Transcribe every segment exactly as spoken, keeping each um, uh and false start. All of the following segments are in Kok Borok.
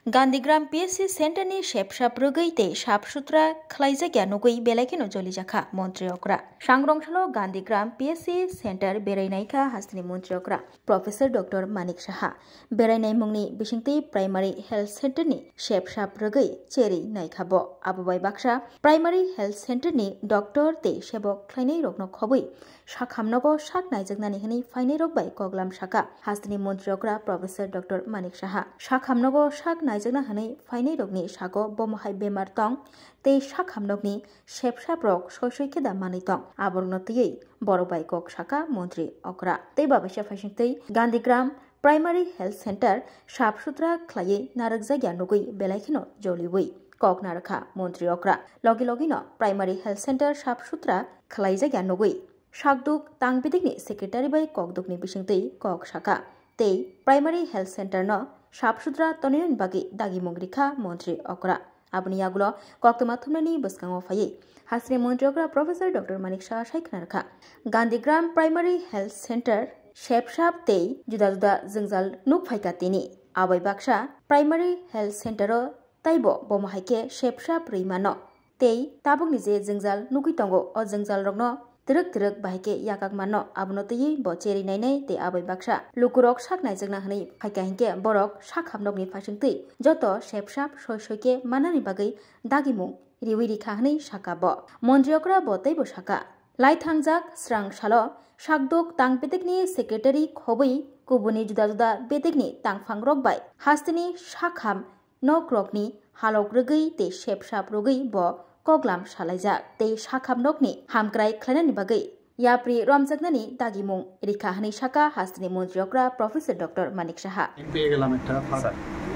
Gandhigram P S C Center ni sepsap rwgwi tei sap sutra khlaijakya nugwi belai kheno jolijakha Montri Okra. Sangrong salo Gandhigram P S C Center berai naikha hasteni Montri Okra Professor Doctor Manik Saha. Berai naimungni bisingtwi Primary Health Center ni sepsap rwgwi cherwi naikha bo. Abo bai baksa Primary Health Center ni doctor tei sebok khlainai rokno khobwi sakhamnogo sak naijaknani hwnwi phainairok bai koklam saka hasteni Montri Okra Professor Doctor Manik Saha. Sakhamnogo sak naijakna hwnwi phainairokni sago bomo hai bemar tong tei sakhamnokni sepsaprok soi soi khe da manwi tong, aborokno twiwi borok bai kok saka Montri Okra. Tei babaisa phaisingtwi Gandhigram Primary Health Center sap sutra khlaiwi narwkjakya nugwi belai kheno joliwi kok narwkha Montri Okra. Logi logino Primary Health Center sap sutra khlaijakya nugwi sakduk tang bidikni secretary bai kokdukni bisingtwi kok saka tei Primary Health Center no sap sutra tonini bagwi dagimung rikha Montri Okra. Aboni yagulo koktwma thumnani bwskango phaiwi hasteni Montri Okra Professor Doctor Manik Saha sai khna rwkha. Gandhigram Primary Health Center sepsap tei juda juda jwngjal nuk phaikha tini. Abai baksa Primary Health Center o taibo bomo hai khe sepsap rwi mano. Tei tabukni je jwngjal nugwi tongo, o jwngjal rokno twrwk twrwk bahai khe yakak mano, abono twiwi bo cherwi nainai tei abai baksa lukurok sak naijakna hwnwi phaikha hinkhe borok sakhamnokni phaisingtwi joto sepsap soi soi khe manani bagwi dagimung riwi rikha hwnwi saka bo. Montri Okra bo teibo saka, laithangjak srang salo sakduk tang bedekni secretary khobwi kubuni juda juda bedekni tangphangrok bai hasteni sakham nokrokni halok rwgwi tei sepsap rwgwi bo koklam salaijak tei sakhamnokni hamkrai khlainani bagwi yapri romjaknani dagimung rikha hwnwi saka hasteni Montri Okra Professor Doctor Manik Saha. পেয়ে গেলাম একটা ফাঁক,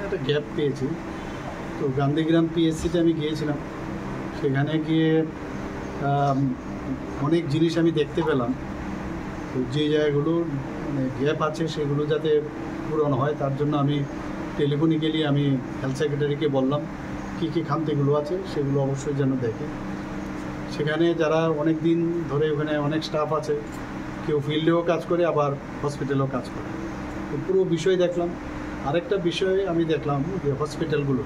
একটা গ্যাপ পেয়েছি। তো গান্ধীগ্রাম পিএসসিতে আমি গিয়েছিলাম, সেখানে গিয়ে আম, অনেক জিনিস আমি দেখতে পেলাম। তো যে জায়গাগুলো মানে গ্যাপ আছে সেগুলো যাতে পূরণ হয়, তার জন্য আমি টেলিফোনিক্যালি আমি হেলথ সেক্রেটারিকে বললাম কি কি খামতিগুলো আছে সেগুলো অবশ্যই যেন দেখে। সেখানে যারা অনেক দিন ধরে ওখানে অনেক স্টাফ আছে, কেউ ফিল্ডেও কাজ করে, আবার হসপিটালেও কাজ করে। তো পুরো বিষয় দেখলাম। আরেকটা বিষয় আমি দেখলাম যে হসপিটালগুলো,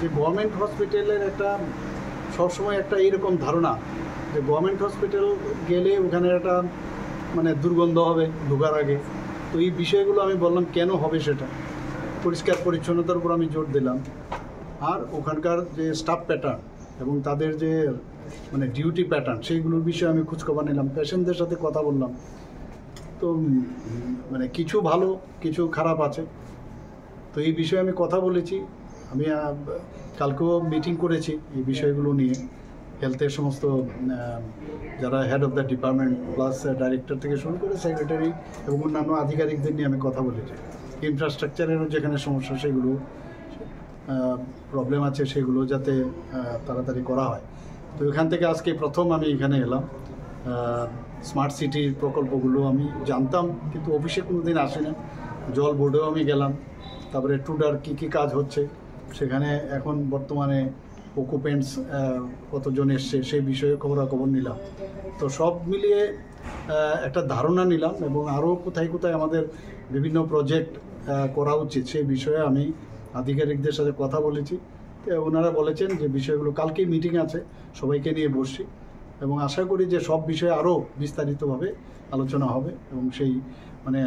যে গভর্নমেন্ট হসপিটালের একটা সবসময় একটা এইরকম ধারণা যে গভর্নমেন্ট হসপিটাল গেলে ওখানে একটা মানে দুর্গন্ধ হবে ঢোকার আগে। তো এই বিষয়গুলো আমি বললাম কেন হবে সেটা, পরিষ্কার পরিচ্ছন্নতার উপর আমি জোর দিলাম। আর ওখানকার যে স্টাফ প্যাটার্ন এবং তাদের যে মানে ডিউটি প্যাটার্ন, সেইগুলোর বিষয়ে আমি খোঁজখবর নিলাম, পেশেন্টদের সাথে কথা বললাম। তো উম, মানে কিছু ভালো, কিছু খারাপ আছে। তো এই বিষয়ে আমি কথা বলেছি। আমি আহ, কালকেও মিটিং করেছি এই বিষয়গুলো নিয়ে। হেলথের সমস্ত আহ, যারা head of the department plus director থেকে শুরু করে সেক্রেটারি এবং অন্যান্য আধিকারিকদের নিয়ে আমি কথা বলেছি। ইনফ্রাস্ট্রাকচারেরও যেখানে সমস্যা সেগুলো, প্রবলেম আছে সেগুলো যাতে আহ, তাড়াতাড়ি করা হয়। তো এখান থেকে আজকে প্রথম আমি এখানে এলাম। স্মার্ট সিটির প্রকল্পগুলো আমি জানতাম, কিন্তু অফিসে কোনোদিন আসি না। জল বোর্ডেও আমি গেলাম, তারপরে টুডার কি কি কাজ হচ্ছে, সেখানে এখন বর্তমানে অকুপেন্টস কতজন এসছে, সেই বিষয়ে খবরাখবর নিলাম। তো সব মিলিয়ে আহ, একটা ধারণা নিলাম এবং আরও কোথায় কোথায় আমাদের বিভিন্ন প্রজেক্ট করা উচিত সেই বিষয়ে আমি আধিকারিকদের সাথে কথা বলেছি। তো ওনারা বলেছেন যে বিষয়গুলো, কালকেই মিটিং আছে, সবাইকে নিয়ে বসছি এবং আশা করি যে সব বিষয়ে আরও বিস্তারিতভাবে আলোচনা হবে এবং সেই মানে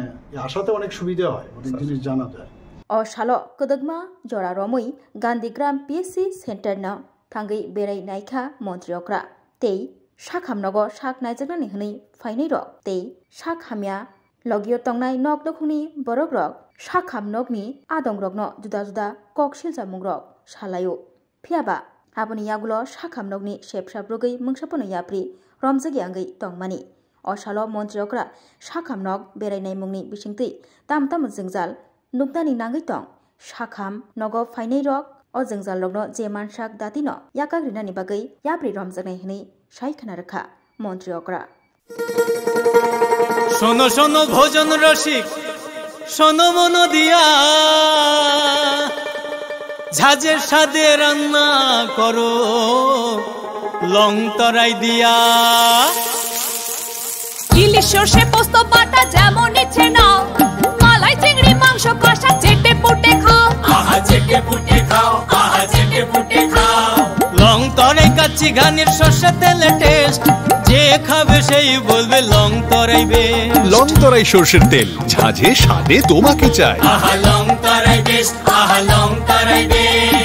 আশাতে অনেক সুবিধা হয়, অনেক জিনিস জানা যায়। O salo kwdwkma jora romwi Gandhigram P S C Center no thangwi berai naikha Montri Okra tei sakhamnogo sak naijaknani hwnwi phainairok tei sak hamya logio tongnai nok nukhungni borokrok sakhamnokni adongrokno juda juda kok silchamungrok salaio. Phiyaba aboni yagulo sakhamnokni sepsap rwgwi mungsa phano yapri romjakya wngwi tongmani. O salo Montri Okra sakhamnok berai naimungni bisingtwi tamo tamo jwngjal nuknani nangwi tong. Sakham nogo phainairok o jwngjalrokno je mansak datino yakak rinani bagwi yapri romjaknai hwnwi sai khna rwkha Montri Okra. শোনো শোনো ভোজন রসিক, শোনো মন দিয়া, ঝাঁঝের স্বাদে রান্না করো লং তরাই দিয়া। ইলিশ সর্ষে পোস্ত বাটা যেমন ইচ্ছে নাও, মালাই চিংড়ি মাংস কষা চেটে পুটে খাও। আহা চেটে পুটে খাও, আহা চেটে পুটে খাও। লং তরাই কাচ্চি ঘানির সর্ষে তেলে টেস্ট, যে খাবে সেই বলবে লং তরাই বেস্ট। লং তরাই সর্ষের তেল, ঝাঁঝে স্বাদে তোমাকে চাই। আহা লং তরাই বেস্ট, আহা লং তরাই বেস্ট।